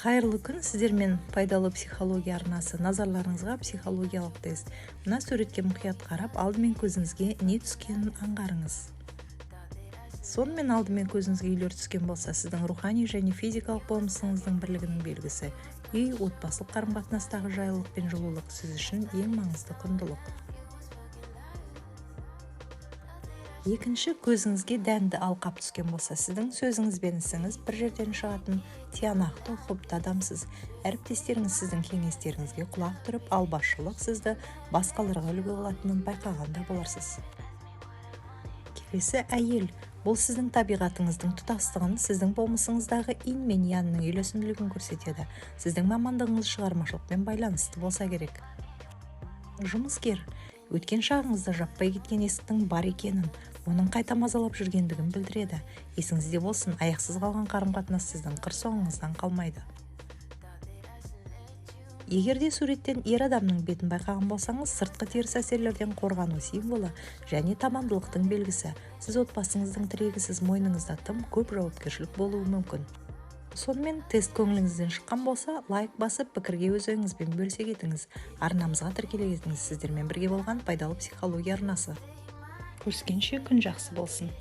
Қайырлы күн! Сіздермен «Пайдалы психология» арнасы. Назарларыңызға психологиялық тест. Мына суретке мұқият қарап, алдымен көзіңізге не түскенін аңғарыңыз. Сонымен, алдымен көзіңізге үйлер түскен болса, сіздің рухани және физикалық болмысыңыздың бірлігінің белгісі. Үй, отбасылық қарым-қатынастағы жайлылық пен жылулық сіз үшін ең маңызды құндылық. Екінші, көзіңізге дәнді алқап түскен болса, сіздің сөзіңіз бен ісіңіз бір жерден шығатын тиянақты, ұқыпты адамсыз. Әріптестеріңіз сіздің кеңестеріңізге құлақ түріп, ал басшылық сізді басқаларға үлгі қылатынын байқаған да боларсыз. Келесі, әйел. Бұл сіздің табиғатыңыздың тұтастығын, сіздің болмысыңыздағы инь мен янның үйлесімділігін көрсетеді. Сіздің мамандығыңыз шығармашылықпен байланысты болса керек. Жұмыскер. Өткен шағыңызда жаппай кеткен есіктің бар екенін, оның қайта мазалап жүргендігін білдіреді. Есіңізде болсын, аяқсыз қалған қарым-қатынас сіздің қыр соңыңыздан қалмайды. Егер де суреттен ер адамның бетін байқаған болсаңыз, сыртқы теріс әсерлерден қорғану символы және табандылықтың белгісі. Сіз отбасыңыздың тірегісіз, мойныңызда тым көп жауапкершілік болуы мүмкін. Сонымен, тест көңіліңізден шыққан болса, лайк басып, пікірге өз ойыңызбен бөлісе кетіңіз, арнамызға тіркеле кетіңіз. Сіздермен бірге болған «Пайдалы психология» арнасы. Көріскенше, күн жақсы болсын!